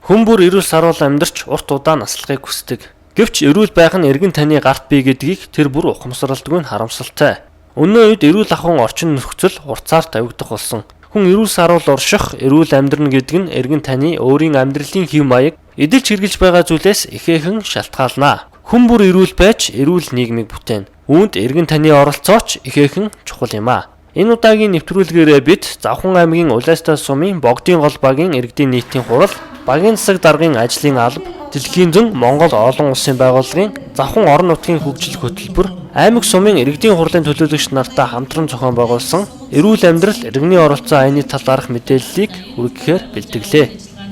Хүн бүр эрүүл саруул амьдарч урт удаан наслахыг хүсдэг. Гэвч эрүүл байх нь эргэн тойрны гарт бий гэдгийг тэр бүр ухамсарладгүй нь харамсалтай. Өнөө үед эрүүл ахуйн орчин нөхцөл хурцаар тавигдах болсон. Хүн эрүүл саруул урших, эрүүл амьдрна гэдэг нь эргэн тойрны өөрийн амьдралын хэв маяг, эдэлж хэрэглэж байгаа зүйлээс ихээхэн шалтгаална. Хүн бүр эрүүл байж эрүүл нийгмийг бүтээнэ. Үүнд эргэн тойрны оролцоо ч ихээхэн чухал юм аа. Энэ удаагийн нэвтрүүлгээрээ бид Завхан аймгийн Улайстай сумын Богдын гол багийн иргэдийн нийтийн хурал, багийн засаг даргын ажлын алба, Дэлхийн зөн Монгол олон улсын байгууллагын Завхан орон нутгийн хөгжил хөтөлбөр, аймаг сумын иргэдийн хурлын төлөөлөгч нартай хамтран зохион байгуулсан эрүүл амьдрал иргэний оролцоо аяны талаарх мэдээллийг хүргэхээр бэлтгэлээ.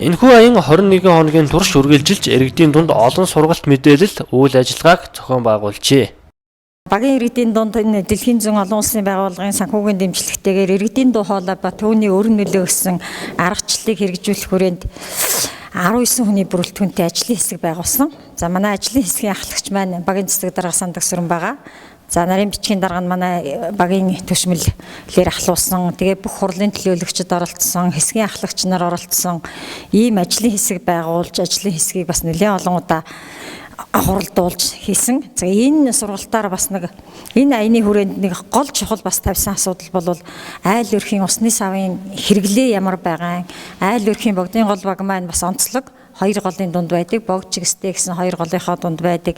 Энэхүү аян 21 хоногийн турш үргэлжилж иргэдийн дунд олон сургалт мэдээлэл, үйл ажиллагааг зохион байгуулжээ. Багийн иргэдийн дунд энэ Дэлхийн зөн олон улсын байгууллагын санхүүгийн дэмжлэгтэйгээр иргэдийн дуу хоолой ба түүний өрн нөлөө гэсэн аргачлалыг хэрэгжүүлэх хүрээнд 19 хүний бүрэлдэхүүнтэй ажлын хэсэг байгуулсан. За, манай ажлын хэсгийн ахлагч маань багийн засаг дарга Сандаг Сүрэн байгаа. За, нарын бичгийн дарга нь манай багийн түшмэлээр ахлуулсан. Тэгээ бүх хурлын төлөөлөгчд оролцсон, хэсгийн ахлагч нар оролцсон ийм ажлын хэсэг байгуулж, ажлын хэсгийг бас нэлээд олон удаа хуралдуулж хийсэн. За, энэ сургалтаар бас нэг энэ аяны хүрээнд нэг гол чухал бас тавьсан асуудал бол айл өрхийн усны савын хэрэглээ ямар байгаа, айл өрхийн Богдын гол баг маань бас онцлог хоёр голын дунд байдаг, Богд Чигстэй гэсэн хоёр голынхоо дунд байдаг.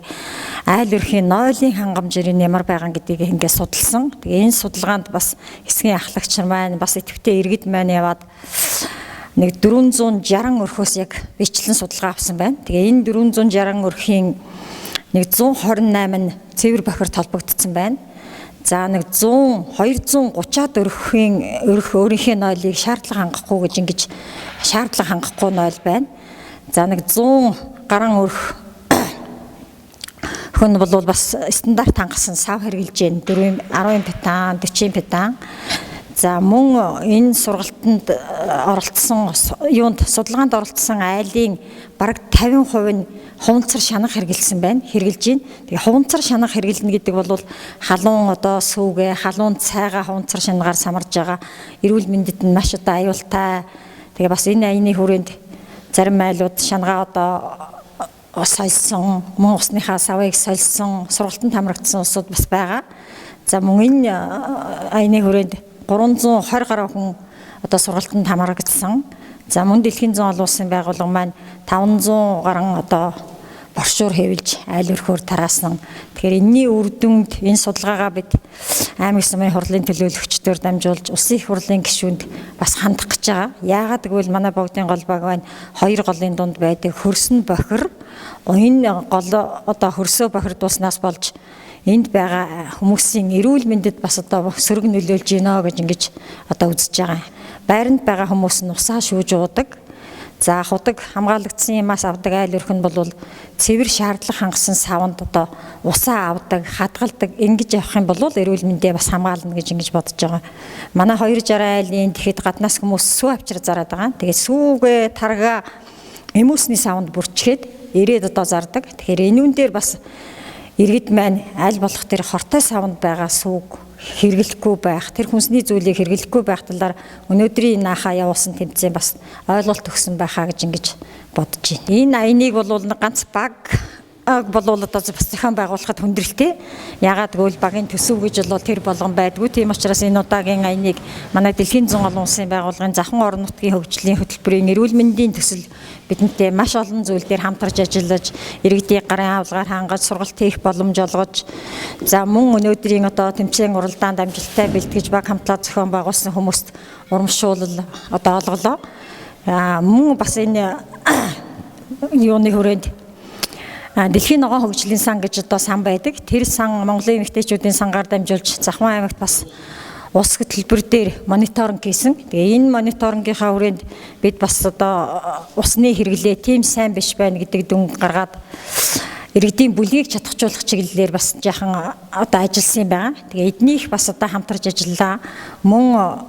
Айл өрхийн нойлын хангамж нь ямар байгаа гэдгийг ингээд судалсан. Тэгээ энэ судалгаанд бас хэсгийн ахлагч нар маань, бас идэвхтэй иргэд маань яваад нэг 460 өрхөөс яг бичлэн судалгаа авсан байна. Тэгээ энэ 460 өрхийн нэг 128 нь цэвэр бохир толбогдсон байна. За, нэг 100 230-аад өрхийн өрх өөрийнхөө нойлыг шаардлага хангахгүй гэж ингэж шаардлага хангахгүй нойл байна. За, нэг 100 гаруй өрх хүн бол бас стандарт хангасан сав хэрэглэж байна. 4 10 петан, 40 петан. За, мөн энэ сургалтанд оролцсон, юунд судалгаанд оролцсон айлын бараг 50% нь хуванцар шанах хэрэглэсэн байна. Хэрэглэж байна. Тэгээ хуванцар шанах хэрэглэнэ гэдэг бол халуун одоо сүүгээ, халуун цайгаа хуванцар шанагаар самарж байгаа. Эрүүл мэндэд нь маш одоо аюултай. Тэгээ бас энэ аяны хүрээнд зарим айлууд шангаа одоо сольсон, мөн усныхаа савыг сольсон, сургалтанд хамрагдсан улсууд бас байгаа. За, мөн энэ аяны хүрээнд 320 гаруй хүн одоо сургалтанд хамрагдсан. За, мөн Дэлхийн зөн олон улсын байгууллага маань 500 гаруй одоо боршуур хэвлэж айл өрхөөр тараасан. Тэгэхээр энэний үр дүнд энэ судалгаагаа бид аймаг сумын хурлын төлөөлөгчдөр дамжуулж улсын их хурлын гишүүнд бас хандах гэж байгаа. Яагаад гэвэл манай Богдын гол баг байна хоёр голын дунд байдаг, хөрсөн бохир. Энэ гол одоо хөрсөө бохирдуулснаас болж энд байгаа хүмүүсийн эрүүл мэндэд бас одоо сөрөг нөлөөлж гинэ гэж ингэж одоо үзэж байгаа. Байранд байгаа хүмүүс нь усаа шүүж уудаг. За, худаг хамгаалагдсан юмас авдаг айл өрх нь бол цэвэр шаардлага хангасан саванд одоо усаа авдаг, хадгалдаг, ингэж явах юм бол эрүүл мэндээ бас хамгаална гэж ингэж бодож байгаа. Манай 260 айлын тэгэхэд гаднаас хүмүүс сүү авчир зараад байгаа. Тэгээд сүүгээ таргаа эмүүсний саванд бүрчгээд ирээд одоо зардаг. Тэгэхээр энүүн дээр бас иргэд маань аль болох тэр хортой саванд байгаа сүүг хэрэглэхгүй байх, тэр хүнсний зүйлийг хэрэглэхгүй байх талаар өнөөдрийн наахаа явуулсан тэмцээн бас ойлголт өгсөн байхаа гэж ингэж бодож байна. Энэ аяныг бол ганц баг болвол одоо бас зохион байгуулахад хүндрэлтэй. Яагаад гэвэл багийн төсөв гэж бол тэр болгон байдгүй. Тийм учраас энэ удаагийн аяныг манай Дэлхийн зөн олон улсын байгууллагын Завхан орон нутгийн хөгжлийн хөтөлбөрийн эрүүл мэндийн төсөл бидэнтэй маш олон зүйл дээр хамтарч ажиллаж, иргэдийг гарын авлагаар хангаж, сургалт хийх боломж олгож, за мөн өнөөдрийн одоо тэмцээн уралдаанд амжилттай бэлтгэж баг хамтлаа зохион байгуулсан хүмүүст урамшуулал одоо олголоо. Мөн бас энэ юуны хүрээнд Дэлхийн ногоон хөгжлийн сан гэж одоо сан байдаг. Тэр сан Монголын эмэгтэйчүүдийн сангаар дамжуулж Завхан аймагт бас ус хөтөлбөр дээр мониторинг хийсэн. Тэгээ энэ мониторингийнхаа хүрээнд бид бас одоо усны хэрэглээ тийм сайн биш байна гэдэг дүн гаргаад иргэдийн бүлгийг чадахжуулах чиглэлээр бас жаахан одоо ажилласан юм байна. Тэгээ эднийх бас одоо хамтарч ажиллаа. Мөн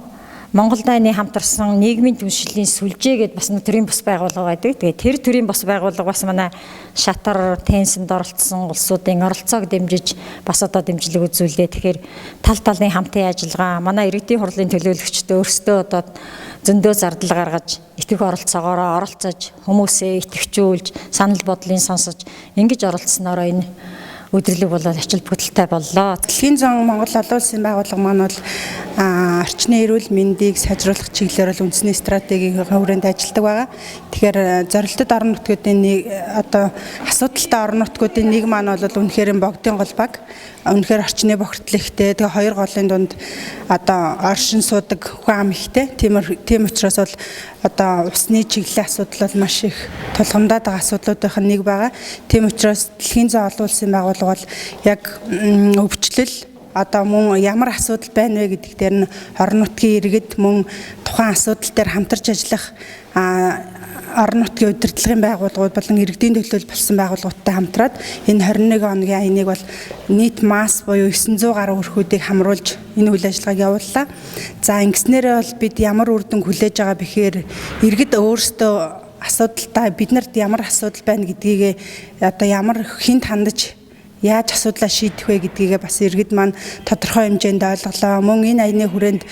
Монгол дайны хамтарсан нийгмийн түншлэлийн сүлжээ гэдээ бас төрийн бус байгууллага байдаг. Тэгээд тэр төрийн бус байгууллага бас манай шатар тенсэнд оролцсон улсуудын оролцоог дэмжиж бас одоо дэмжлэг үзүүлээ. Тэгэхээр тал талын хамтын ажиллагаа манай иргэдийн хурлын төлөөлөгчдөө өөрсдөө одоо зөндөө зардал гаргаж итгэх оролцоогоороо оролцож хүмүүсээ итгэвчүүлж санал бодлын сонсож ингэж оролцсноороо энэ өдөрлөг бол ач холбогдолтой боллоо. Дэлхийн зон Монгол олон улсын байгууллага маань бол орчны эрүүл мэндийг сайжруулах чиглэлээр бол үндэсний стратегийн хүрээнд ажилладаг байгаа. Тэгэхээр зорилтод орон нутгуудын нэг одоо асуудалтай орон нутгуудын нэг маань бол үнэхээр богдын гол баг. Үнэхээр орчны бохирдол ихтэй. Тэгээ хоёр голын дунд одоо оршин суудаг хүн ам ихтэй. Тийм учраас бол одоо усны чиглэлийн асуудал бол маш их тулгамдаад байгаа асуудлуудын нэг байгаа. Тийм учраас Дэлхийн зон олон улсын байгууллага бол яг өвчлөл одоо мөн ямар асуудал байна вэ гэдэг дээр нь орон нутгийн иргэд мөн тухайн асуудал дээр хамтарч ажиллах орон нутгийн удирдлагын байгууллагууд болон иргэдийн төлөөлөл болсон байгууллагуудтай хамтраад энэ 21 хоногийн аяныг бол нийт масс буюу 900 гаруй өрхүүдийг хамруулж энэ үйл ажиллагааг явууллаа. За ингэснээрээ бол бид ямар үр дүн хүлээж байгаа бэхээр иргэд өөрсдөө асуудалтай биднэрт ямар асуудал байна гэдгийг одоо ямар хүнд хандаж яаж асуудлаа шийдэх вэ гэдгийг бас иргэд маань тодорхой хэмжээнд ойлголоо. Мөн энэ аяны хүрээнд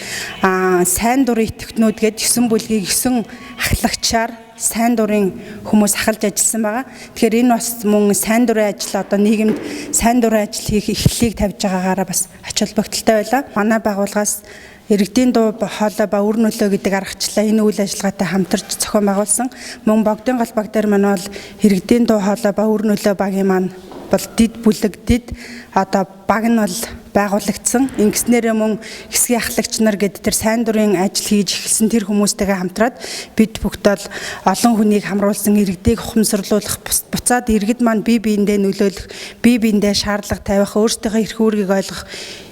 сайн дурын идэвхтнүүд гээд 9 бүлгийг 9 ахлагчаар сайн дурын хүмүүс ахалж ажилласан байгаа. Тэгэхээр энэ бас мөн сайн дурын ажил одоо нийгэмд сайн дурын ажил хийх эхлэлийг тавьж байгаагаараа бас ач холбогдолтой байлаа. Манай байгууллагаас иргэдийн дуу хоолой ба үр нөлөө гэдэг аргачлалаа энэ үйл ажиллагаатай хамтарч зохион байгуулсан. Мөн богдын гол баг дээр маань бол иргэдийн дуу хоолой ба үр нөлөө багийн маань бол дид бүлэг дид одоо баг нь бол байгуулагдсан. Ингэснээрээ мөн хэсгийн ахлагч нар гэдэг тэр сайн дурын ажил хийж эхэлсэн тэр хүмүүстэйгээ хамтраад бид бүгд бол олон хүнийг хамруулсан иргэдийг ухамсарлуулах, буцаад иргэд маань бие биендээ нөлөөлөх, бие биендээ шаардлага тавих, өөрсдийнхөө эрх үүргийг ойлгох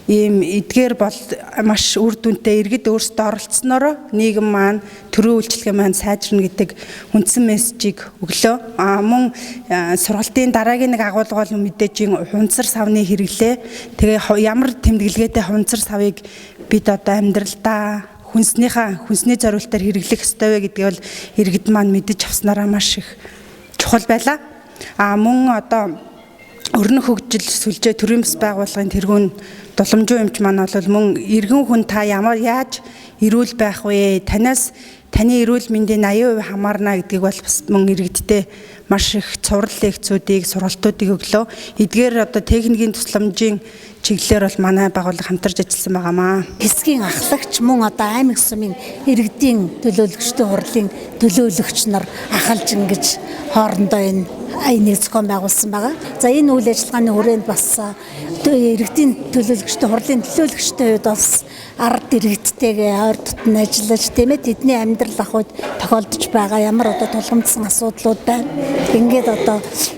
ийм эдгээр бол маш үр дүнтэй иргэд өөрсдөө оролцсноороо нийгэм маань төрийн үйлчилгээ маань сайжирна гэдэг үндсэн мессежийг өглөө. Мөн сургалтын дараагийн нэг агуулга бол мэдээж хунцар савны хэрэглээ. Тэгээ ямар тэмдэглэгээтэй хунцар савыг бид одоо амьдралдаа хүнсний зориултаар хэрэглэх ёстой вэ гэдгийг бол иргэд маань мэдэж авснараа маш их чухал байлаа. Мөн одоо өрнөх хөгжил сүлжээ төрийн бас байгууллагын тэргүүн дуламжуу эмч маань бол мөн иргэн хүн та ямар яаж эрүүл байх вэ? Танаас таны эрүүл мэндийн 80% хамаарна гэдгийг бол бас мөн иргэдтэй маш их цуврал лекцүүдийг, сургалтуудыг өглөө. Эдгээр одоо техникийн тусламжийн чиглэлээр бол манай байгууллага хамтарч ажилласан байгаамаа. Хэсгийн ахлагч мөн одоо аймаг сумын иргэдийн төлөөлөгчдийн хурлын төлөөлөгч нар ахалж ингэж хоорондоо энэ аяныг зохион байгуулсан байгаа. За энэ үйл ажиллагааны хүрээнд бас иргэдийн төлөөлөгчдийн хурлын төлөөлөгчдийн хувьд бас ард иргэдтэйгээ ойр дотн ажиллаж тийм тэдний амьдрал ах үед тохиолдож байгаа ямар одоо тулгамдсан асуудлууд байна. Ингээд одоо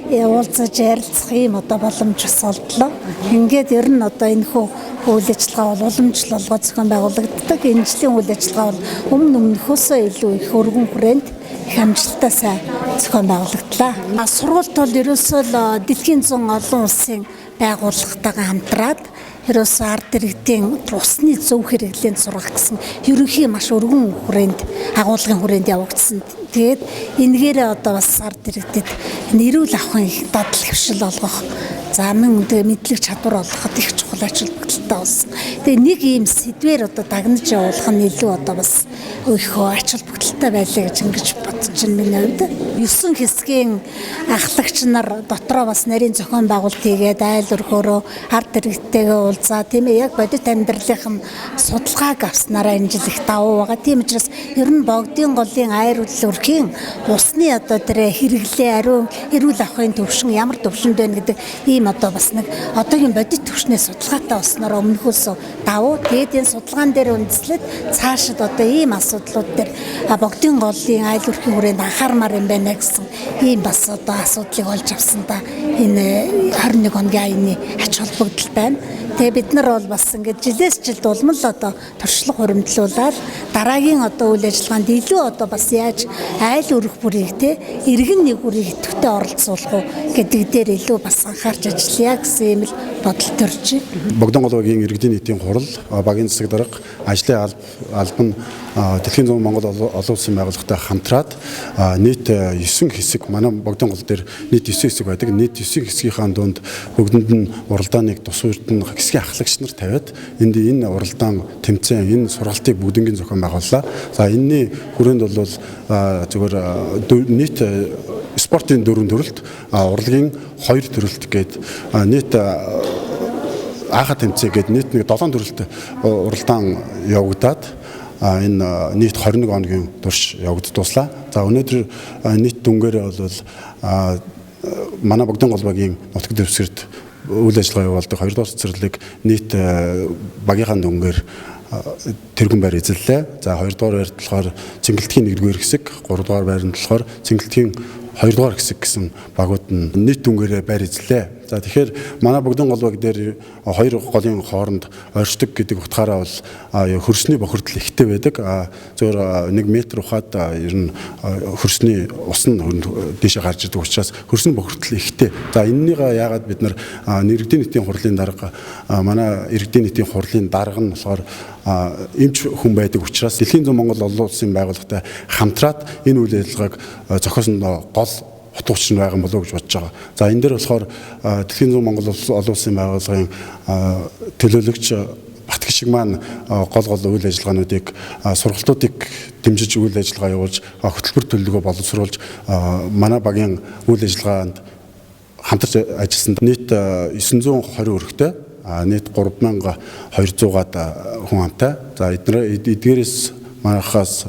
уулзаж ярилцах ийм одоо боломж бас олдлоо. Ингээд ер нь одоо энэ хүү үйл ажиллагаа бол уламжлал болгоо зохион байгуулагддаг. Энэ жилийн үйл ажиллагаа бол өмнөхөөсөө илүү их өргөн хүрээнд их амжилттай сайн зохион байгуулагдлаа. Сургуульд бол ерөөсөө л дэлхийн зун олон улсын байгууллагатайгаа хамтраад ерөөсөө ард иргэдийн усны зөв хэрэглээнд сургах гэсэн ерөнхий маш өргөн хүрээнд агуулгын хүрээнд явагдсан. Тэгээд энэгээрээ одоо бас ард иргэдэд эрүүл ахуйн дадал хвшил олгох, за мөн тэгээ мэдлэг чадвар олгоход их чухал ач холбогдолтой болсон. Тэгээ нэг ийм сэдвээр одоо дагнаж явуулах нь илүү одоо бас их ач холбогдолтой байлаа гэж ингэж бодож байна миний хувьд. 9 хэсгийн ахлагч нар дотроо бас нарийн зохион байгуулалт хийгээд айл өрхөөрөө ард иргэдтэйгээ уулзаа тийм яг бодит амьдралынх нь судалгааг авснараа энэ жил их давуу байгаа. Тийм учраас ер нь богдын голын айр өрхийн усны одоо тэр хэрэглээ ариун эрүүл ахуйн төвшин ямар төвшөнд байна гэдэг ийм одоо бас нэг одоогийн бодит төвшнээ судалгаатай болсноор өмнөхөөс давуу. Тэгээд энэ судалгаан дээр үндэслээд цаашид одоо ийм асуудлууд дээр богдын голын айл өрхийн хүрээнд анхаармаар юм байна гэсэн ийм бас одоо асуудлыг олж авсан та энэ 21 хоногийн аяны ач холбогдол байна. Тэгээ бид нар бол бас ингээд жилээс жилд улам л одоо туршлага хуримтлуулаад дараагийн одоо үйл ажиллагаанд илүү одоо бас яаж айл өрөх бүрийг те иргэн нэг бүрийг идэвхтэй оролцуулах уу гэдэг дээр илүү бас анхаарч ажиллая гэсэн юм л бодол төрж байна. Богдон голбагийн иргэдийн нийтийн хурал, багийн засаг дарга, ажлын алба нь Дэлхийн зүүн Монгол олон улсын байгууллагатай хамтраад нийт 9 хэсэг, манай Богдон гол дээр нийт 9 хэсэг байдаг. Нийт 9 хэсгийнхаа дунд бүгдэнд нь уралдааныг тус үрд нь хэсгийн ахлагч нар тавиад энд энэ уралдаан тэмцээн, энэ сургалтыг бүгднгийн зохион байгууллаа. За энэний хүрээнд бол зөвхөн нийт спортын 4 төрөлт, урлагийн 2 төрөлт гээд нийт ааха тэмцээн гээд нийт нэг 7 төрөлт уралдаан явагдаад энэ нийт 21 хоногийн турш явагддууслаа. За өнөөдөр нийт дүнгээрээ бол манай Богдон голбагийн нутаг дэвсгэрт үйл ажиллагаа явуулдаг 2 дугаар цэцэрлэг нийт багийнхаа дүнгээр тэргүүн байр эзэллээ. За 2 дугаар байрт болохоор Цэнгэлтгийн 1 дугаар хэсэг, 3 дугаар байранд болохоор Цэнгэлтгийн 2 дугаар хэсэг гэсэн багууд нь нийт дүнгээрээ байр эзэллээ. За тэгэхээр манай Богдон голбаг дээр хоёр голын хооронд ойрчдог гэдэг утгаараа бол хөрсний бохирдол ихтэй байдаг. Зөвхөн 1 метр ухаад ер нь хөрсний ус нь дээшээ гарч ирдэг учраас хөрсний бохирдол ихтэй. За энэнийгээ яагаад бид нар иргэдийн нийтийн хурлын дарга, манай иргэдийн нийтийн хурлын дарга нь болохоор эмч хүн байдаг учраас Дэлхийн зүүн Монгол олон улсын байгууллагатай хамтраад энэ үйл ажиллагааг зохиосон гол утга учир нь байгаа болов уу гэж бодож байгаа. За энэ дээр болохоор Дэлхийн зүүн Монгол олон улсын байгууллагын төлөөлөгч Батгшиг маань гол гол үйл ажиллагаануудыг, сургалтуудыг дэмжиж үйл ажиллагаа явуулж, хөтөлбөр төлөвлөгөө боловсруулж манай багийн үйл ажиллагаанд хамтарч ажилласан. Нийт 920 өрхтэй, нийт 3200-аад хүн амтай. За эдгээрээс манайхаас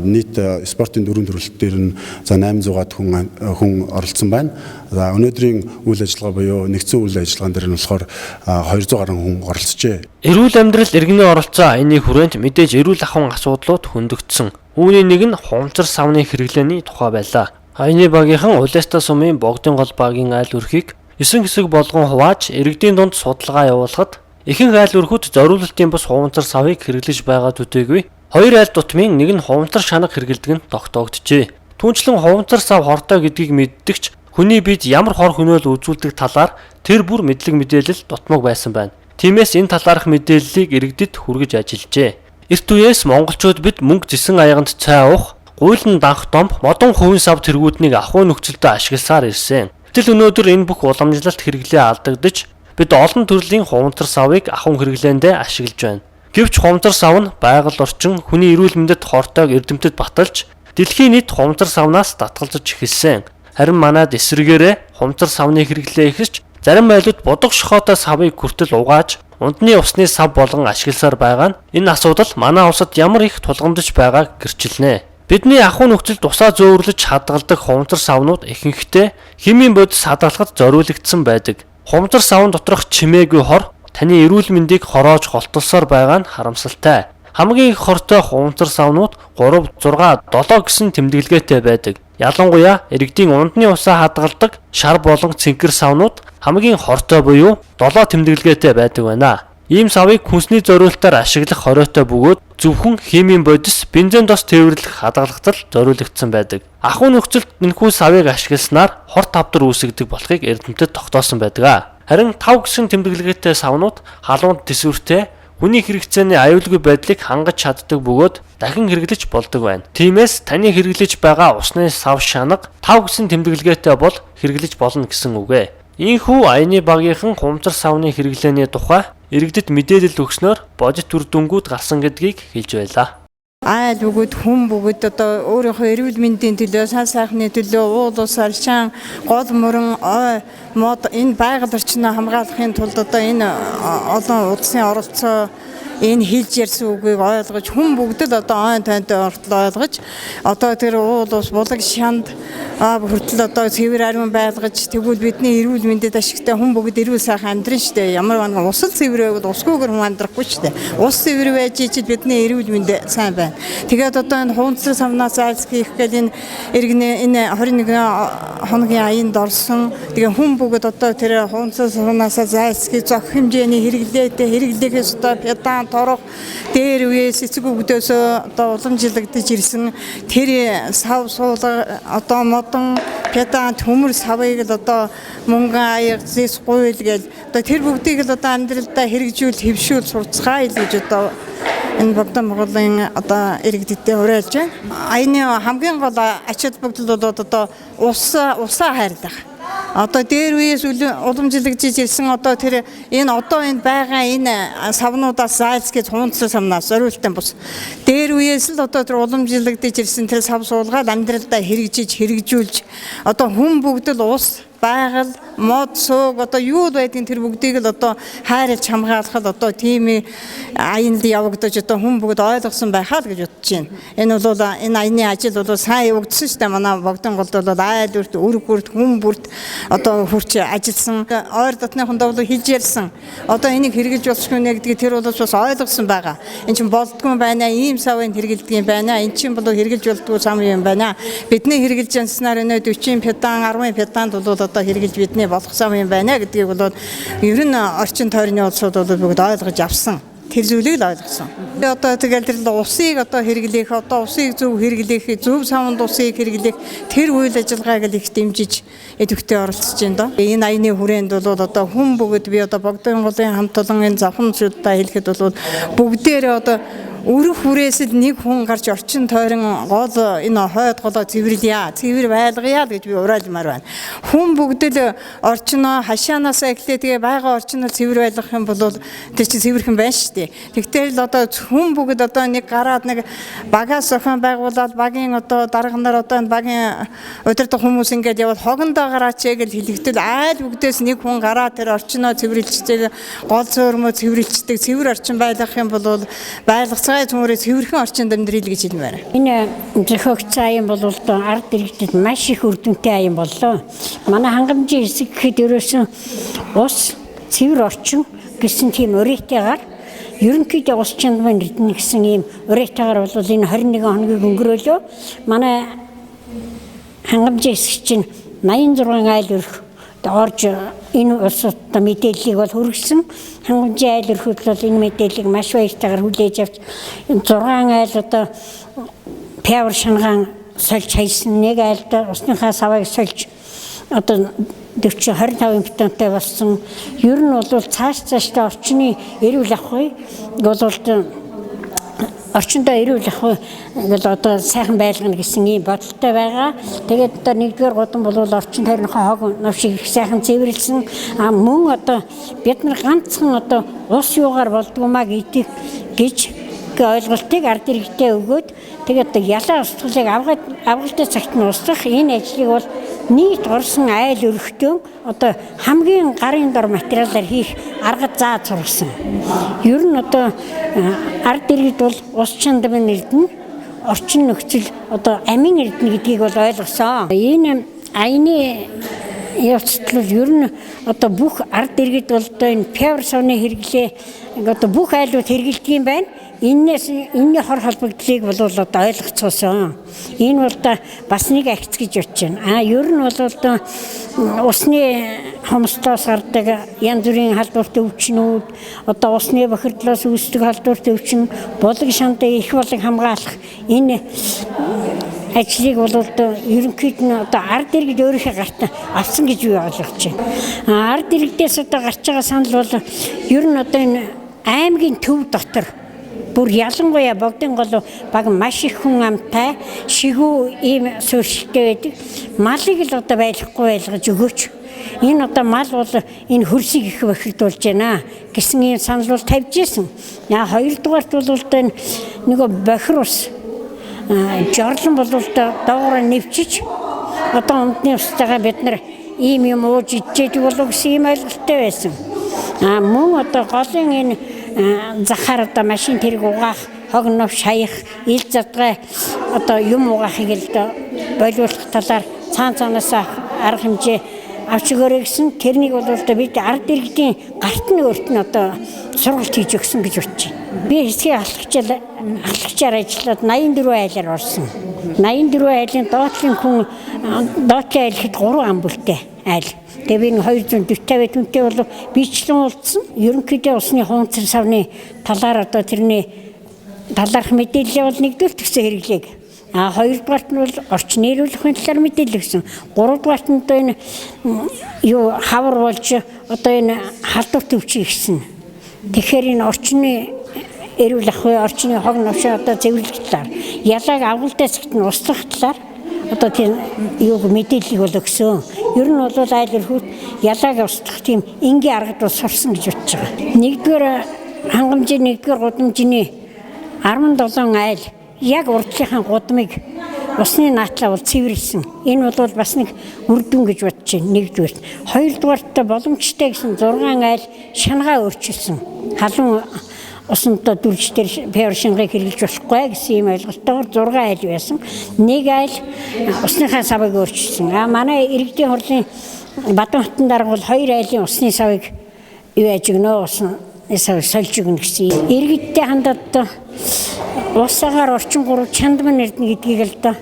нийт спортын 4 төрөлт дээр нь за 800-аад хүн оролцсон байна. За өнөөдрийн үйл ажиллагаа буюу нэгдсэн үйл ажиллагаан дээр нь болохоор 200 гаруй хүн оролцжээ. Эрүүл амьдрал иргэний оролцоо аяны хүрээнд мэдээж эрүүл ахуйн асуудлууд хөндөгдсөн. Үүний нэг нь хумцар савны хэрэглээний тухай байлаа. Аяны багийнхан Уласта сумын Богдын гол багийн айл өрхийг 9 хэсэг болгон хувааж иргэдийн дунд судалгаа явуулахад ихэнх айл өрхүүд зориулалтын бус хумцар савыг хэрэглэж байгаа төдийгүй хоёр айл дутмын нэг нь хуванцар шанаг хэрэглэдэг нь тогтоогджээ. Түүнчлэн хуванцар сав хортой гэдгийг мэддэгч хүний биед ямар хор хөнөөл үзүүлдэг талаар тэр бүр мэдлэг мэдээлэл дутмаг байсан байна. Тиймээс энэ талаарх мэдээллийг иргэдэд хүргэж ажиллажээ. Эрт үеэс монголчууд бид мөнгө зэсэн аяганд цай уух, гуйлан данх домб, модон хувийн сав тэргүүднийг ахуй нөхцөлдөө ашигласаар ирсэн. Гэтэл өнөөдөр энэ бүх уламжлалт хэрэглээ алдагдаж бид олон төрлийн хуванцар савыг ахуйн хэрэглээндээ ашиглаж байна. Гэвч хумцар сав нь байгаль орчин хүний эрүүл мэндэд хортойг эрдэмтэд баталж дэлхийн нийт хумцар савнаас татгалзаж эхэлсэн. Харин манад эсрэгээрээ хумцар савны хэрэглээ ихэрч зарим айлууд будаг шохоотой савыг хүртэл угааж ундны усны сав болгон ашигласаар байгаа нь энэ асуудал манай улсад ямар их тулгамдж байгааг гэрчилнэ. Бидний ахуй нөхцөлд усаа зөөвөрлөж хадгалдаг хумцар савнууд ихэнхдээ химийн бодис хадгалахад зориулагдсан байдаг. Хумцар савн доторх чимээгүй хор таны эрүүл мэндийг хороож голтолсоор байгаа нь харамсалтай. Хамгийн их хортой хумцар савнууд 3, 6, 7 гэсэн тэмдэглэгээтэй байдаг. Ялангуяа иргэдийн ундны усаа хадгалдаг шар болон цэнхэр савнууд хамгийн хортой буюу 7 тэмдэглэгээтэй байдаг байна. Ийм савыг хүнсний зориултаар ашиглах хориотой бөгөөд зөвхөн химийн бодис бензин дос тээвэрлэх хадгалахад зориулагдсан байдаг. Ахуй нөхцөлд энэхүү савыг ашигласнаар хор тавдар үүсгдэг болохыг эрдэмтэд тогтоосон байдаг. Харин 5 гэсэн тэмдэглэгээтэй савнууд халуунд төсвөртэй хүний хэрэгцээний аюулгүй байдлыг хангаж чаддаг бөгөөд дахин хэрэглэж болдог байна. Тиймээс таны хэрэглэж байгаа усны сав шанаг 5 гэсэн тэмдэглэгээтэй бол хэрэглэж болно гэсэн үг ээ. Ийхүү аяны багийнхан хумцар савны хэрэглээний тухай иргэдэд мэдээлэл өгснөөр бодит үр дүнгууд гарсан гэдгийг хэлж байлаа. Айл бөгөөд хүн бөгөөд одоо өөрийнхөө эрүүл мэндийн төлөө, сан сайхны төлөө уул ус аршаан, гол мөрөн, ой, мод энэ байгаль орчноо хамгаалахын тулд одоо энэ олон улсын оролцоо Энэ хэлж ярьсан үгийг ойлгож хүн бүгд л одоо ойн тойнтой ортол ойлгож одоо тэр уул ус булаг шанд хүртэл одоо цэвэр ариун байлгаж тэгвэл бидний эрүүл мэндэд ашигтай хүн бүгд эрүүл сайхан амьдрын штэ. Ямар нэгэн ус л цэвэр байвал усгүйгээр хүн амьдрахгүй штэ. Ус цэвэр байж ичил бидний эрүүл мэнд сайн байна. Тэгээд одоо энэ хуунцар савнаас зайлсхийх гэл энэ иргэнэ энэ 21 хоногийн аянд орсон. Тэгээ хүн бүгд одоо тэр хуунцар савнаас зайлсхий зохих хэмжээний хэрэглээтэй хэрэглэх ёстой педан торох дээр үеэс эцэг өвгдөөс одоо уламжлагдаж ирсэн тэр сав суулга одоо модон педан төмөр савыг л одоо мөнгөн аяг зэс гуйл гэл одоо тэр бүгдийг л одоо амьдралдаа хэрэгжүүл хэвшүүл сурцгаая л гэж одоо энэ Богдон Монголын одоо иргэдтэй уриалж байна. Аяны хамгийн гол ач холбогдол бол одоо усаа хайрлах. Одоо дээр үеэс уламжлагдж ирсэн одоо тэр энэ одоо энэ байгаа энэ савнуудаас зайлсхийж хуунцсан савнаас зориултан бус. Дээр үеэс л одоо тэр уламжлагдж ирсэн тэр сав суулгаад амьдралдаа хэрэгжиж хэрэгжүүлж одоо хүн бүгд л ус байгаль, мод, сууг одоо юу л байдгийг тэр бүгдийг л одоо хайрлаж хамгаалахад одоо тийм аянд явагдаж одоо хүн бүгд ойлгосон байхаа л гэж бодож байна. Энэ бол энэ аяны ажил бол сайн явагдсан шүү дээ. Манай Богдон голд бол айл бүрт, өрг бүрт, хүн бүрт одоо хүрч ажилласан. Ойр дотныхондоо бол хэлж ярьсан. Одоо энийг хэрэгжилж болчихгүй нэ гэдгийг тэр бол бас ойлгосон байгаа. Энд чинь болдгоо байна, ийм савыг хэрэгэлдэг юм байна. Энд чинь бол хэрэгжилж болдгоо сам юм байна. Бидний хэрэгжилж янснаар өнөө 40 педан, 10 педанд бол одоо хэрэгжилж бидний болох сам юм байна гэдгийг бол ер нь орчин тойрны улсууд бол бүгд ойлгож авсан. Тэр зүйлийг л ойлгосон. Одоо тэгэл тэр усыг одоо хэрэглэх, одоо усыг зөв хэрэглэх, зөв савнд усыг хэрэглэх тэр үйл ажиллагааг л их дэмжиж идэвхтэй оролцож байна доо. Энэ аяны хүрээнд бол одоо хүн бүгд би одоо Богдон голын хамт олон энэ завхамжуудаа хэлэхэд бол бүгдээрээ одоо өрөх хүрээс л нэг хүн гарч орчин тойрон гол энэ хойд голоо цэвэрлэе, цэвэр байлгая л гэж би уриалмаар байна. Хүн бүгд л орчноо хашаанаасаа эхлээ тэгээ байгаа орчноо цэвэр байлгах юм бол тэр чинь цэвэрхэн байна шүү дээ. Тэгтэл л одоо хүн бүгд одоо нэг гараад нэг багаас зохион байгуулад багийн одоо дарга нар одоо энэ багийн удирдах хүмүүс ингээд явбал хогондоо гараач гэж хэлэхдээ айл бүгдээс нэг хүн гараа тэр орчноо цэвэрлждэг, гол зөөрмөө цэвэрлждэг, цэвэр орчин байлгах юм бол байлгацгаа цөмөрөө цэвэрхэн орчинд амьдрий гэж хэлмээр. Энэ зохиогдсон аян бол одоо ард иргэдэд маш их үр дүнтэй аян боллоо. Манай хангамжийн хэсэг гэхэд ерөөсөн ус цэвэр орчин гэсэн тийм урийтайгаар ерөнхийдөө ус чанарын эрдэнэ гэсэн ийм урийтайгаар бол энэ 21 хоногийг өнгөрөөлөө. Манай хангамжийн хэсэг чинь 86 айл өрх орж энэ улсад мэдээллийг бол хүргэсэн. Хангамжийн айл өрхүүд бол энэ мэдээллийг маш баяртайгаар хүлээж авч 6 айл одоо пявр шангаан сольж хайсан, нэг айлд усныхаа савыг сольж одоо 40 25 бетонтой болсон. Ер нь бол цааш цаашдаа орчны эрүүл ахуй бол орчиндөө эрүүл ахуй бол одоо сайхан байлгана гэсэн ийм бодолтой байгаа. Тэгээд одоо нэгдүгээр гудам бол орчин тойрныхоо хог новшиг их сайхан цэвэрлсэн. А мөн одоо бид нар ганцхан одоо ус юугаар болдгоомаа гэдэг гэж ойлголтыг ард иргэдээ өгөөд тэгээд одоо ялаа устгалыг авгалтай цагт нь устгах энэ ажлыг бол нийт орсон айл өрхтөө одоо хамгийн гарын дор материалаар хийх арга заа сургасан. Ер нь одоо ард иргэд бол ус чандрын эрдэнэ, орчин нөхцөл одоо амин эрдэнэ гэдгийг бол ойлгосон. Энэ аяны явцдал ер нь одоо бүх ард иргэд бол одоо энэ пявр савны хэрэглээ одоо бүх айлууд хэрэглэдэг юм байна. Эннээс энэний хор холбогдлыг бол одоо ойлгоцоосон. Энэ бол одоо бас нэг агц гэж бодож байна. А ер нь бол одоо усны хомсдоос гардаг янз бүрийн халдварт өвчнүүд, одоо усны бохирдлоос үүсдэг халдварт өвчин, булаг шантай их булаг хамгаалах энэ ажлыг бол одоо ерөнхийд нь одоо ард иргэд өөрийнхөө гарт авсан гэж би ойлгож байна. Ард иргэдээс одоо гарч байгаа санал бол ер нь одоо энэ аймгийн төв дотор бүр ялангуяа Богдон гол баг маш их хүн амтай шигүү ийм суурьшилтэй байдаг. Малыг л одоо байлгахгүй байлгаж өгөөч. Энэ одоо мал бол энэ хөрсийг их бохирдуулж байна гэсэн ийм санал бол тавьж исэн. Яа хоёрдугаарт бол одоо энэ нөгөө бохир ус жорлон бол одоо доогоор нэвчиж одоо умдны устайгаа бид нар ийм юм ууж идчихэд болов гэсэн ийм ойлголттой байсан. А мөн одоо голын энэ Захаар одоо машин тэрэг угаах, хог новш хаях, ил задгай одоо юм угаахыг л одоо болиулах талаар цаан цаанаасаа арга хэмжээ авч өгөөрэй гэсэн. Тэрнийг бол одоо бид ард иргэдийн гарт нь өөрт нь одоо сургалт хийж өгсөн гэж бодож байна. Би хэсгийн ахлагчаар ажиллаад 84 айлаар орсон. 84 айлын доотлын хүн доотлын айл гэхэд 3 ам бүлтэй айл. Тэгээ би 240 50 түнтэй бол бичлэн уулзсан. Ерөнхийдөө усны хуунцар савны талаар одоо тэрний талаарх мэдээлэл бол нэгдүгээр төгсөө хэрэглээг. А хоёрдугаарт нь бол орчин эрүүлэхин талаар мэдээлэл өгсөн. Гуравдугаарт нь одоо энэ юу хавар болж одоо энэ халдвар төвчийг гисэн. Тэгэхээр энэ орчны эрүүл ахуй, орчны хог новшоо одоо цэвэрлэх талаар, ялааг авгалтай цагт нь устгах талаар одоо тийм юуг мэдээллийг бол өгсөн. Ер нь бол айл өрхүүд ялааг устгах тийм энгийн аргад бол сурсан гэж бодож байгаа. Нэгдүгээр хангамжийн нэгдүгээр гудамжны 17 айл яг урдлынхаа гудмыг усны наатлаа бол цэвэрлсэн. Энэ бол бас нэг үр дүн гэж бодож байна. Нэгдүгээр. Хоёрдугаарт боломжтой гэсэн 6 айл шангаа өөрчилсөн. Халуун усанд дүрж дээр певр шингээг хэрэглэж болохгүй гэсэн ийм ойлголттойгоор 6 айл байсан. Нэг айл усныхаа савыг өөрчилсөн. А манай иргэдийн хурлын Бадан хотын дарга бол 2 айлын усны савыг юу яаж өгнө, усны савыг сольж өгнө гэсэн. Иргэдтэй хандаад ус агаар орчин гурав чандман эрдэнэ гэдгийг л доо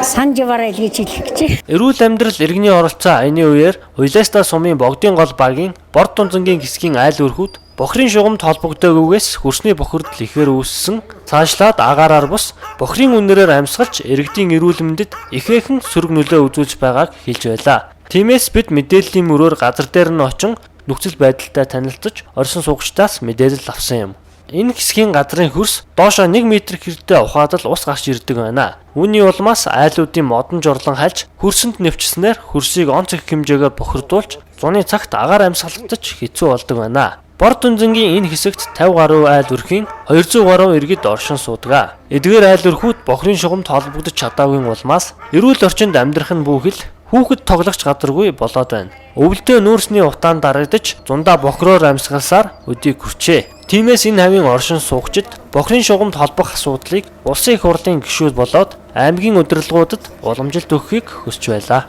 санаж яваарай л гэж хэлэх гэж. Эрүүл амьдрал иргэний оролцоо аяны үеэр Уйласта сумын Богдын гол багийн Борд Дунзангийн хэсгийн айл өрхүүд бохирын шугамд холбогдоогүйгээс хөрсний бохирдол ихээр үүссэн. Цаашлаад агаараар бус бохирын үнэрээр амьсгалж иргэдийн эрүүл мэндэд ихээхэн сөрөг нөлөө үзүүлж байгааг хэлж байлаа. Тиймээс бид мэдээллийн мөрөөр газар дээр нь очин нөхцөл байдалтай танилцаж орсон суугчдаас мэдээлэл авсан юм. Энэ хэсгийн газрын хөрс доошоо 1 м хэртэй ухаад л ус гарч ирдэг байна. Үүний улмаас айлуудын модон жорлон хальж хөрсөнд нэвчснээр хөрсийг онц их хэмжээгээр бохирдуулж зуны цагт агаар амьсгалагдаж хэцүү болдог байна. Борд Дүнзэнгийн энэ хэсэгт 50 гаруй айл өрхийн 200 гаруй иргэд оршин суудаг. Эдгээр айл өрхүүд бохирын шугамд холбогдож чадаагүй улмаас эрүүл орчинд амьдрах нь бүхэл хүүхэд тоглогч газаргүй болоод байна. Өвөлдөө нүүрсний утаанд дарагдаж зундаа бохроор амьсгалсаар өдийг хүрчээ. Тиймээс энэ хавийн оршин суугчид бохирын шугамд холбох асуудлыг улсын их хурлын гишүүд болоод аймгийн удирдлагуудад уламжилт өгөхийг хүсэж байлаа.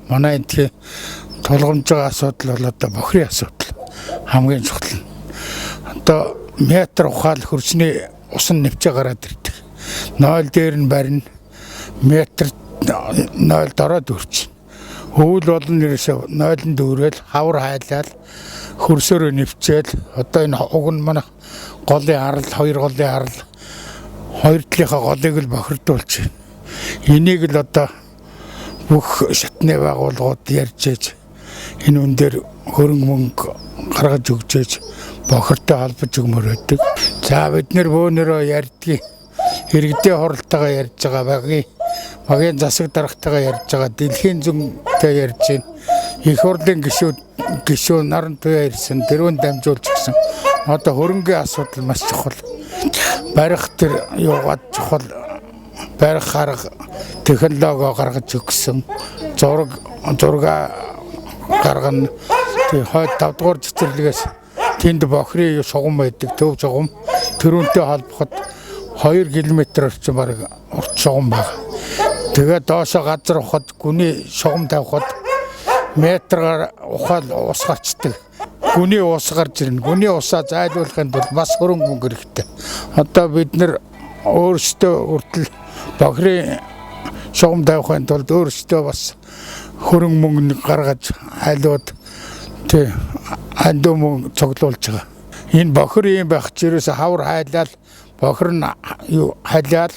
Манай эндхийн тулгамж байгаа асуудал бол одоо бохирын асуудал хамгийн чухал нь. Одоо метр ухаал хөрсний ус нь нэвчээ гараад ирдэг. 0 дээр нь барина, метр 0 дороод өрчин. Өвөл болон ерөөсөө 0-нд дүүрэл хавар хайлал хөрсөөрөө нэвчээл одоо энэ уг нь манай голын арал, хоёр голын арал, хоёр талынхаа голыг л бохирдуулж байна. Энийг л одоо бүх шатны байгууллагууд ярьж ээж энэ үн дээр хөрөнгө мөнгө гаргаж өгч ээж бохиртой холбож өгмөр байдаг. За бид нэр бөөнөрөө ярьдгийг иргэдийн хуралтайгаа ярьж байгаа, багийн засаг даргатайгаа ярьж байгаа, дэлхийн зөнтэй ярьж байна. Их хурлын гишүүн наран туяа ирсэн, дөрөв дамжуулж гисэн. Одоо хөрөнгийн асуудал маш чухал. Барих тэр юугаад чухал, барих арга технологи гаргаж өгсөн. Зураг гаргана. Тэг хойд 5 дугаар цэцэрлэгээс тэнд бохирын шугам байдаг, төв шугам. Тэрүүнтэй холбоход 2 км орчим бараг урт шугам байна. Тэгээд доошо газар ухад гүний шугам тавихад метргаар ухаал ус гарчдаг. Гүний ус гарч ирнэ. Гүний усаа зайлуулахын тулд бас хөрөнгө мөнгө хэрэгтэй. Одоо бид нэр өөрсдөө хүртэл бохирын шугам тавихын тулд өөрсдөө бас хөрөнгө мөнгө гаргаж айлууд тий андуу мөнгө цуглуулж байгаа. Энэ бохир юм байх чи ерөөсө хавар хайлал бохир нь юу хайлал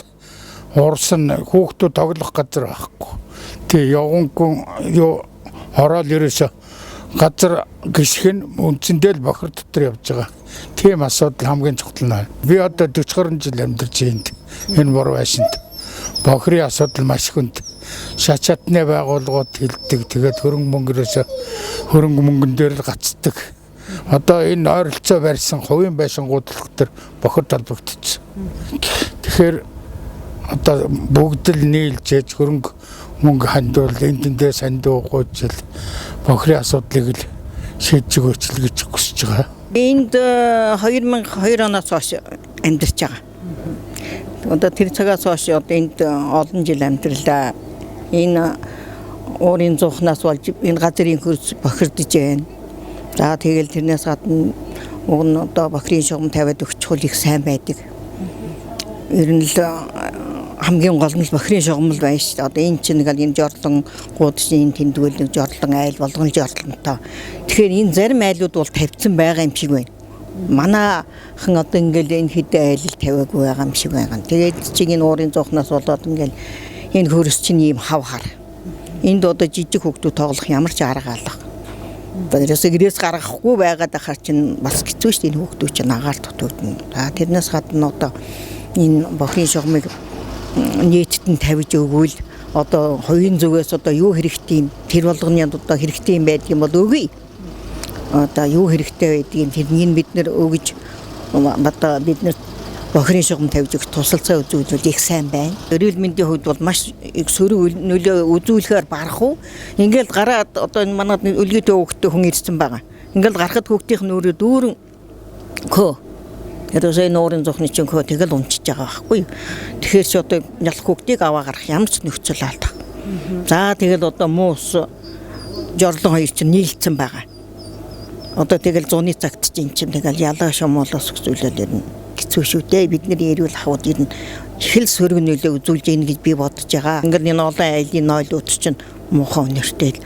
урс нь хүүхдүүд тоглох газар байхгүй. Тий явгангүй юу ороод ерөөсө газар гიშх нь үндсэндээ л бохир дотор явж байгаа. Тийм асуудал хамгийн чухал нь. Би одоо 40 гаруй жил амьдарч энд энэ бор байшинд. Бохирын асуудал маш хүнд. Шачаатны байгууллагууд хилдэг. Тэгээд хөрөнгө мөнгөрөөс хөрөнгө мөнгөн дээр л гацдаг. Одоо энэ ойролцоо барьсан хувийн байшингууд төр бохир толбогдсон. Тэгэхээр одоо бүгд л нийлж ээж хөрөнгө мөнгө хандуул энэ тэндээ сандуу гуйжил бохирын асуудлыг л шийдэж өгөөч л гэж хүсэж байгаа. Энд 2002 оноос хойш амьдарч байгаа. Одоо тэр цагаас хойш одоо энд олон жил амьдралаа. Энэ уурын зуухнаас болж энэ газрын хөрс бохирдож байна. За тэгэл тэрнээс гадна уг нь одоо бохирын шугам тавиад өгчихвөл их сайн байдаг. Ер нь л хамгийн гол нь бохирын шугам л байна шүү дээ. Одоо энэ чинь нэг энэ жорлон гууд чинь энэ тэндгүүл нэг жорлон айл болгон жорлонтой. Тэгэхээр энэ зарим айлууд бол тавьсан байгаа юм шиг байна. Манайхан одоо ингээл энэ хэдэн айл л тавиагүй байгаа юм шиг байгаа. Тэгээд чинь энэ уурын зуухнаас болоод ингээл энэ хөрс чинь ийм хав хар. Энд одоо жижиг хүүхдүүд тоглох ямар ч арга алга. Одоо ерөөсөө гэрээс гаргахгүй байгаад ахаар чинь бас хэцүү шүү дээ, энэ хүүхдүүд чинь агаар дутуудна. За тэрнээс гадна одоо энэ бохирын шугамыг нийтэд нь тавьж өгвөл одоо хувийн зүгээс одоо юу хэрэгтэй юм, тэр болгоны одоо хэрэгтэй юм байдаг юм бол өгье. Одоо юу хэрэгтэй байдгийг тэрнийг бид нэр өгж одоо бид нэр бохирын шугам тавьж өгөх тусалцаа үзүүлвэл их сайн байна. Эрүүл мэндийн хувьд бол маш их сөрөг нөлөө үзүүлэхээр барах уу. Ингээл гараад одоо энэ манад өлгийтэй хүүхдтэй хүн ирсэн байгаа. Ингээл гарахад хүүхдийн нүрээ дүүрэн көө. Ерөөсөө энэ уурын зуухны чинь көө тэгэл унчиж байгаа байхгүй юу. Тэгэхээр чи одоо ялах хүүхдийг аваа гарах ямар ч нөхцөл алдах. За тэгэл одоо муу ус жорлон хоёр чинь нийлцсэн байгаа. Одоо тэгэл зуны цагт чинь тэгэл ялаа шумуулаас зүйлэл ер нь хэцүү шүү дээ. Бидний эрүүл ахуйд ер нь их л сөрөг нөлөө үзүүлж гин гэж би бодож байгаа. Ингээл энэ олон айлын нойлууд чинь муухай өнөртэй л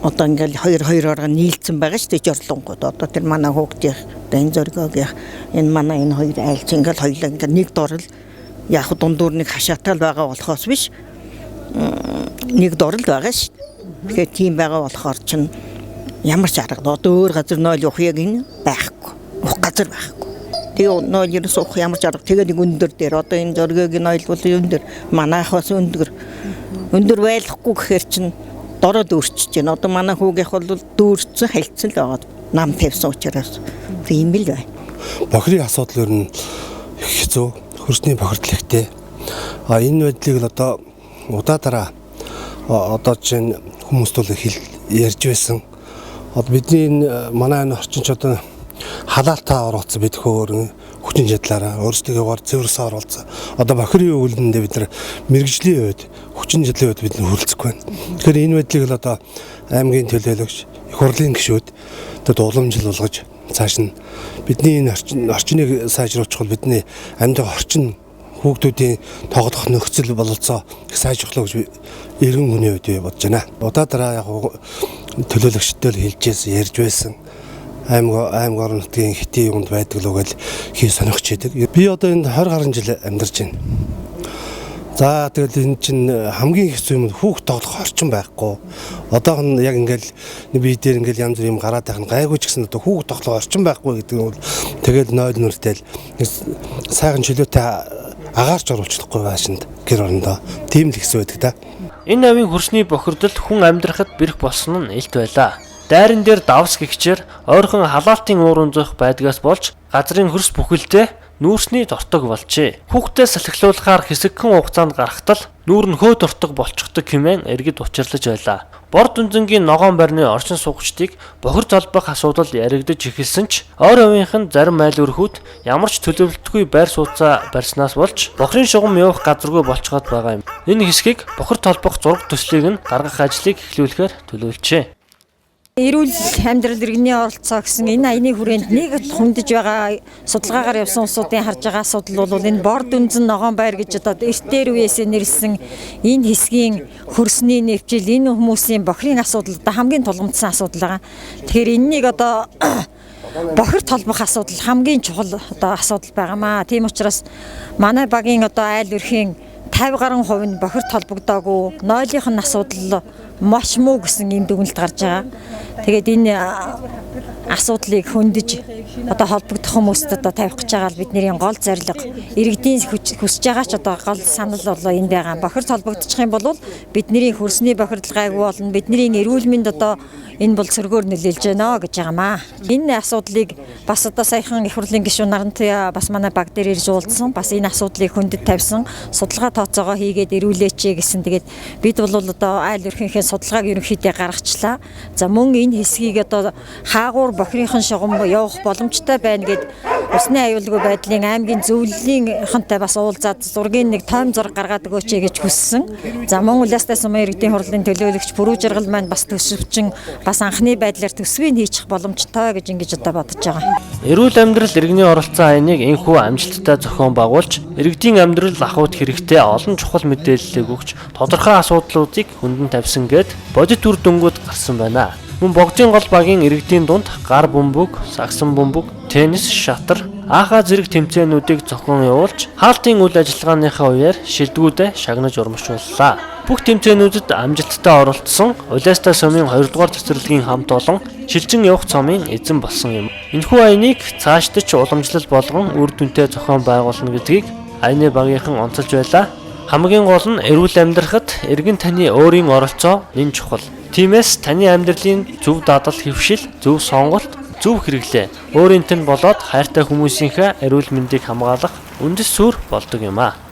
одоо ингээл хоёр хоёроор нийлцсэн байгаа шүү дээ жорлонгууд. Одоо тэр манай хүүхдийн одоо энэ зоргоогийнх энэ манай энэ хоёр айл чинь ингээл хоёулаа ингээл нэг дорл яг дундуур нэг хашаатай л байгаа болохоос биш нэг дорл байгаа шүү дээ. Тэгэхээр тийм байгаа болохоор чинь ямар ч арга одоо өөр газар нойл явах яг энэ байхгүй. Ух газар байхгүй. Тэгээ нойл ерөөс уух ямар ч арга. Тэгээ нэг өндөр дээр одоо энэ зоргоогийн нойл бол өндөр, манайх бас өндөр. Өндөр байлахгүй гэхээр чинь дороо дүүрчиж байна. Одоо манай хүүгийнх бол дүүрсэн хальцсан л байгаа. Нам тавьсан учраас тийм л байна. Бохирын асуудал ер нь их хэцүү. Хөрсний бохирдол ихтэй. А энэ байдлыг л одоо удаа дараа одоо чинь хүмүүст бол хэл ярьж байсан. Одоо бидний энэ манай энэ орчин ч одоо халаалтаа оруулсан бид хөөрөн хүчин чадлаараа өөрсдийнхөө цэвэрсэн оруулсан. Одоо бохирын өвлөндөө бид нар мэргэжлийн хувьд хүчин чадлын хувьд бид нар хүрэлцэхгүй байна. Тэгэхээр энэ байдлыг л одоо аймгийн төлөөлөгч, их хурлын гишүүд одоо уламжлал болгож цааш нь бидний энэ орчныг сайжруулах бол бидний амьдрах орчин хүүхдүүдийн тоглох нөхцөл бололцоо их сайжруулах гэж эргэн хүний хувьд би бодож байна. Удаа дараа яг төлөөлөгчдөд хэлжээс ярьж байсан. Аймаг орон нутгийн хитийн юмд байдаг л үгээл хий сонирхч идэг. Би одоо энд 20 гаруй жил амьдарч байна. За тэгэл энэ чинь хамгийн хэцүү юм хүүхд тоглох орчин байхгүй. Одоох нь яг ингээл би дээр ингээл янз бүр юм гараад байх нь гайгүй ч гэсэн одоо хүүхд тоглох орчин байхгүй гэдэг нь бол тэгэл 0 нүртэл сайхан чөлөөтэй агаарч оруулчихгүй байшинд гэр орондоо тийм л хэцүү байдаг та. Энэ авийн хөрсний бохирдол хүн амьдрахад бэрх болсон нь илт байлаа. Дайран дээр давс гихчээр ойрхон халаалтын уурын зойх байдгаас болж газрын хөрс бүхэлдээ нүүрсний дортог болжээ. Хүүхдээ салхилуулахаар хэсэгхэн хугацаанд гарахтал нүүр нь хөө дортог болчихдог хэмээн иргэд учирлаж байлаа. Борд үнзэнгийн ногоон байрны орчин суугчдыг бохир золбох асуудал яригдаж эхэлсэн ч ойр авийнх нь зарим айл өрхүүд ямар ч төлөвлөлтгүй байр сууцаа барьснаас болж бохирын шугам явах газаргүй болцоход байгаа юм. Энэ хэсгийг бохир толбох зураг төслийг нь гаргах ажлыг эхлүүлэхээр төлөөлжээ. Эрүүл амьдрал иргэний оролцоо гэсэн энэ аяны хүрээнд нэг хүндэж байгаа судалгаагаар явсан улсуудын харж байгаа асуудал бол энэ борд үнзэн ногоон байр гэж одоо эртээр үеэсээ нэрлсэн энэ хэсгийн хөрсний нэвчил энэ хүмүүсийн бохирын асуудал одоо хамгийн тулгамдсан асуудал байгаа. Тэгэхээр энэнийг одоо бохир толбох асуудал хамгийн чухал одоо асуудал байгаамаа. Тийм учраас манай багийн одоо айл өрхийн 50 гаруй хувь нь бохир толбогдоогүй, нойлынх нь асуудал маш муу гэсэн ийм дүгнэлт гарч байгаа. Тэгээд энэ асуудлыг хөндөж одоо холбогдох хүмүүст одоо тавих гэж байгаа л бидний гол зорилго. Иргэдийн хүсэж байгаа ч одоо гол санал болоо энэ байгаа. Бохир толбогдчих юм бол бидний хөрсний бохирдол гайгүй болно. Бидний эрүүл мэнд одоо энэ бол сөргөөр нөлөөлж байна гэж байгаамаа. Энэ асуудлыг бас одоо саяхан их хурлын гишүүн Нарантуяа бас манай баг дээр ирж уулзсан. Бас энэ асуудлыг хөндөд тавьсан. Судалгаа тооцоогоо хийгээд ирүүлээч гэсэн. Тэгээд бид бол одоо айл өрхийнхээ судалгааг ерөнхийдөө гаргачлаа. За мөн энэ хэсгийг одоо хаагуур бохирынхан шугам явах боломжтой байна гэд усны аюулгүй байдлын аймгийн зөвлөлийнхэнтэй бас уулзаад зургийн нэг тойм зураг гаргаад өгөөч гэж хүссэн. За мөн Улаастай сумын иргэдийн хурлын төлөөлөгч Бүрүү Жаргал маань бас төсөвчин бас анхны байдлаар төсвийг хийчих боломжтой гэж ингэж одоо бодож байгаа. Эрүүл амьдрал иргэний оролцоо аяныг энэхүү амжилттай зохион байгуулж, иргэдийн амьдрал ахуйд хэрэгтэй олон чухал мэдээллийг өгч, тодорхой асуудлуудыг хөндлөн тавьсан гээд бодит үр дүнгууд гарсан байна. Мөн богдын гол багийн иргэдийн дунд гар бөмбөг, сагсан бөмбөг, теннис, шатар, ааха зэрэг тэмцээнүүдийг зохион явуулж, хаалтын үйл ажиллагааныхаа үеэр шилдэгүүдээ шагнаж урамшууллаа. Бүх тэмцээнүүдэд амжилттай оролцсон Улаастай сумын 2 дугаар цэцэрлэгийн хамт олон шилжин явах цомын эзэн болсон юм. Энэхүү аяныг цаашдаж уламжлал болгон үр дүнтэй зохион байгуулна гэдгийг аяны багийнхан онцолж байлаа. Хамгийн гол нь эрүүл амьдрахад эргэн таны өөрийн оролцоо нэн чухал. Тиймээс таны амьдралын зөв дадал хэвшил, зөв сонголт, зөв хэрэглээ өөрийнт нь болоод хайртай хүмүүсийнхээ эрүүл мэндийг хамгаалах үндэс сүр болдог юм аа.